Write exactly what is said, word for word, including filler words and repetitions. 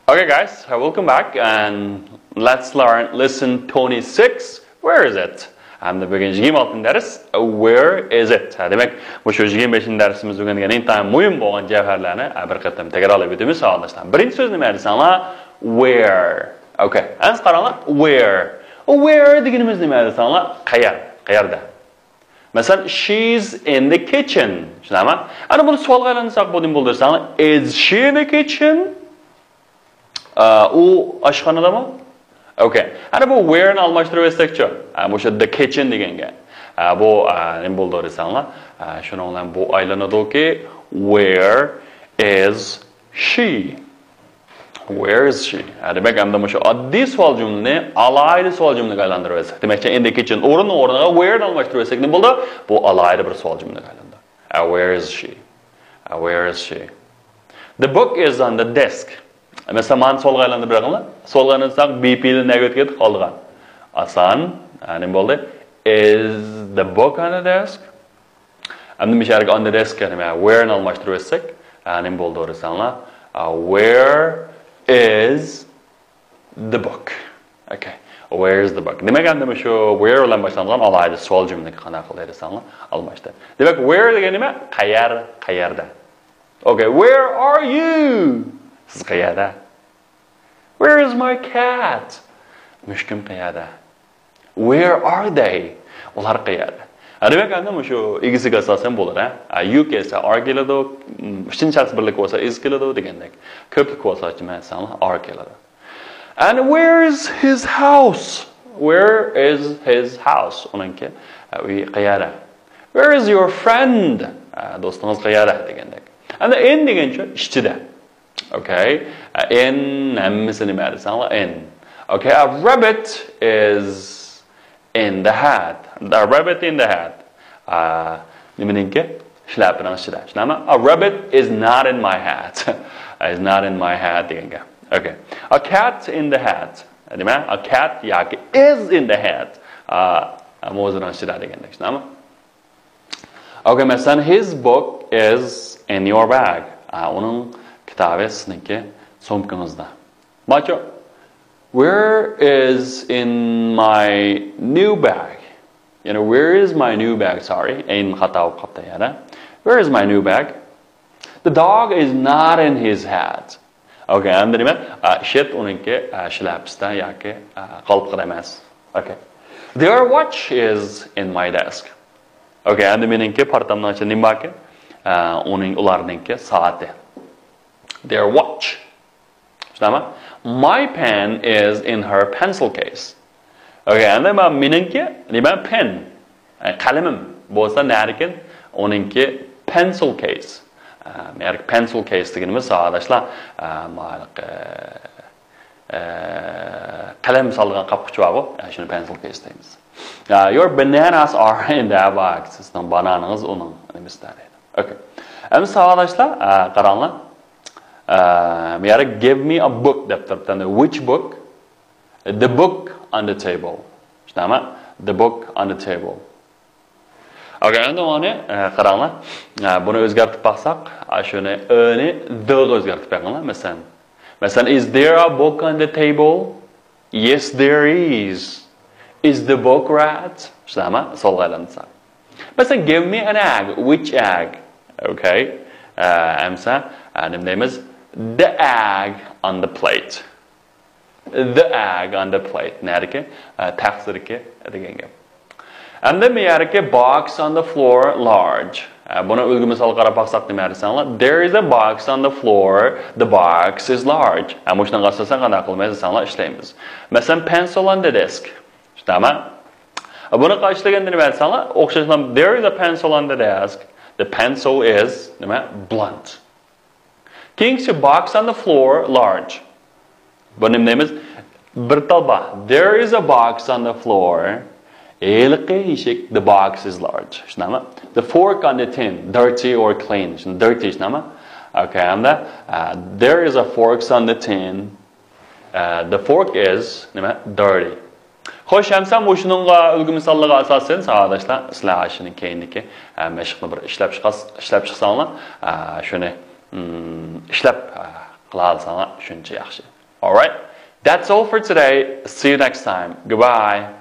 Okay, guys, uh, welcome back and let's learn lesson twenty-six. Where is it? ھەمدە بۈگۈن يىگىرمە ئالتىنچى دەرس، Where is it? ھە، دېمەك، مۇشۇ يىگىرمە بەشىنچى دەرسىمىزدە ئۆگەنگەن ئىنتايىن مۇھىم بولغان جەۋھەرلەرنى، ھە، بىر قېتىم تەكرارلاپ ئۆتىمىز، ساۋاقداشلار. بىرىنچى سۆز نېمە دېسەڭلار؟ Where. Okay. ئەمسە قاراڭلار. Where. Where دېگىنىمىز نېمە دېسەڭلار؟ قەيەر؟ قەيەردە؟ مەسىلەن، she's in the kitchen. شۇنداقمۇ؟ ئەنە بۇنى سوئالغا ئايلاندۇرساق بۇ نېمە بولىدۇ دېسەڭلار؟ Is she in the kitchen? ئا، ئۇ ئاشخانىدامۇ؟ Okay. ئەنە بۇ where نى ئالماشتۇرۇۋەتسەكچۇ؟ ئا، مۇشۇ the kitchen دېگەنگە. ئا، بۇ، ئا، نېمە بولىدۇ دېسەڭلار؟ ئا، شۇنىڭ بىلەن بۇ ئايلىنىدۇكى، where is she? Where is she? ھە، دېمەك، ئەمدى مۇشۇ ئاددىي سوئال جۈملىنى ئالاھىدە سوئال جۈملىگە ئايلاندۇرۇۋەتسەك. دېمەكچى، in the kitchen ئورۇننىڭ ئورنىغا where نى ئالماشتۇرۇۋەتسەك نېمە بولىدۇ؟ بۇ ئالاھىدە بىر سوئال جۈملىگە ئايلاندى. ھە، where is she? ھە، where is she? The book is on the desk. مەسىلەن، مانا سوئالغا ئايلاندۇرۇپ بېرىڭلار. سوئالغا ئايلاندۇرساق، B P نى نەگە ئۆتكۈزدۇق؟ ئالدىغا. ئاسان. ھە، نېمە بولدى؟ Is the book on the desk? ئەمدى مۇشۇ يەرگە on the desk نېمە، where نى ئالماشتۇرۇۋەتسەك، ئا، نېمە بولىدۇ دېسەڭلار، ئا، where is the book? Okay. Where is the book? دېمەك، ئەمدى مۇشۇ where بىلەن باشلانغان ئالاھىدە سوئال جۈملىگە قانداق قىلدى دېسەڭلار، ئالماشتى. دېمەك، where دېگەن نېمە؟ قەيەر، قەيەردە. Okay, where are you? سىز قەيەردە؟ Where is my cat? مۈشۈكۈم قەيەردە؟ Where are they? ئۇلار قەيەردە؟ ھە، دېمەك، ئەمدى مۇشۇ ئىگىسىگە ئاساسەن بولىدۇ، ھە؟ You كەلسە are كېلىدۇ، ئۈچىنچى شەخس بىرلىك بولسا is كېلىدۇ دېگەندەك. كۆپلۈك بولسا نېمە دېسەڭلار are كېلىدۇ. And where is his house? Where is his house? ئۇنىڭكى، ھە، ئۆيى قەيەردە؟ Where is your friend? ھە، دوستىڭىز قەيەردە دېگەندەك. ئەمدى in دېگەنچۇ؟ ئىچىدە. Okay. In ھەممىسى نېمە دېسەڭلار in. Okay, a rabbit is in the hat. A rabbit in the hat. ئا، نېمىنىڭكى؟ شىلاپىنىڭ ئىچىدە. شۇنداقمۇ؟ A rabbit is not in my hat. Is not in my hat دېگەن گەپ. Okay. A cat in the hat. نېمە؟ A cat ياكى is in the hat. ئا، موزىنىڭ ئىچىدە دېگەندەك. شۇنداقمۇ؟ Okay, مەسىلەن، his book is in your bag. ئا، ئۇنىڭ كىتابى سىزنىڭكى سومكىڭىزدا. ماچو، where is in my new bag? يەنى where is my new bag? Sorry, in خاتا بولۇپ قاپتۇ يەنە. Where is my new bag? The dog is not in his hat. Okay, ئەمدى نېمە؟ ئا، shit ئۇنىڭكى، ئا، شىلاپىسىدا ياكى، ئا، قالپىقىدا ئەمەس. Okay. Their watch is in my desk. Okay, ئەمدى مېنىڭكى پارتامنىڭ ئىچىدە نېمە باركەن؟ ئا، ئۇنىڭ، ئۇلارنىڭكى سائىتى. Their watch. شۇنداقمۇ؟ My pen is in her pencil case. Okay, ئەمدى مانا مېنىڭكى نېمە؟ Pen. ئە، قەلىمىم بولسا نەدىكىن؟ ئۇنىڭكى pencil case. ئە، مەيەركى pencil case دېگىنىمىز ساۋاقداشلار، ئە، مانا، ئە، ئە، قەلەم سالىدىغان قاپقۇچ بارغۇ، ئە، شۇنى pencil case دەيمىز. ئە، your bananas are in that box. سىزنىڭ بانانىڭىز ئۇنىڭ نېمىسىدە دەيدۇ. Okay. ئەمدى ساۋاقداشلار، ئە، قاراڭلار. ئە، مەيەركى give me a book دەپ تۇرۇپتۇ. Which book? The book on the table. شۇنداقمۇ؟ The book on the table. Okay, ئەمدى ئۇنى، ئە، قاراڭلار. ئە، بۇنى ئۆزگەرتىپ باقساق، ئە، شۇنى ئۆنى دىغا ئۆزگەرتىپ بېقىڭلار، مەسىلەن. مەسىلەن، is there a book on the table? Yes, there is. Is the book red? شۇنداقمۇ؟ سوئالغا ئايلاندۇرساق. مەسىلەن، give me an egg. Which egg? Okay. ئە، ئەمسە، ئە، نېمە دەيمىز؟ The egg on the plate. The egg on the plate. نەدىكى؟ ئە، تەخسىدىكى دېگەن گەپ. ئەمدى مەيەركى box on the floor large. ئە، بۇنى ئۈلگە مىسالغا قاراپ باقساق نېمە دېسەڭلار؟ There is a box on the floor. The box is large. ئە، مۇشۇنىڭغا ئاساسەن قانداق قىلىمىز دېسەڭلار ئىشلەيمىز. مەسىلەن، pencil on the desk. شۇنداقمۇ؟ ئە، بۇنى قارشىلىغاندا نېمە دېسەڭلار؟ ئوخشاشلا، there is a pencil on the desk. The pencil is نېمە؟ Blunt. كېيىنكىسى box on the floor large. بۇ نېمە دەيمىز؟ بىر تال بار. There is a box on the floor. ھېلىقى ئىشىك، the box is large. شۇنداقمۇ؟ The fork on the tin, dirty or clean. شۇنداق، dirty، شۇنداقمۇ؟ Okay, ئەمدى، ئە، there is a forks on the tin. ئە، the fork is نېمە؟ Dirty. خوش، ئەمسە مۇشۇنىڭغا ئۈلگە مىساللىرىغا ئاساسەن، ساۋاقداشلار، سىلەر ئاشۇنى كەينىدىكى، ئە، مەشىقنى بىر ئىشلەپ چىقاس-، ئىشلەپ چىقساڭلار، ئە، شۇنى، ئىم، ئىشلەپ، ئە، قىلالىساڭلار شۇنچە ياخشى. Alright, that's all for today. See you next time. Goodbye.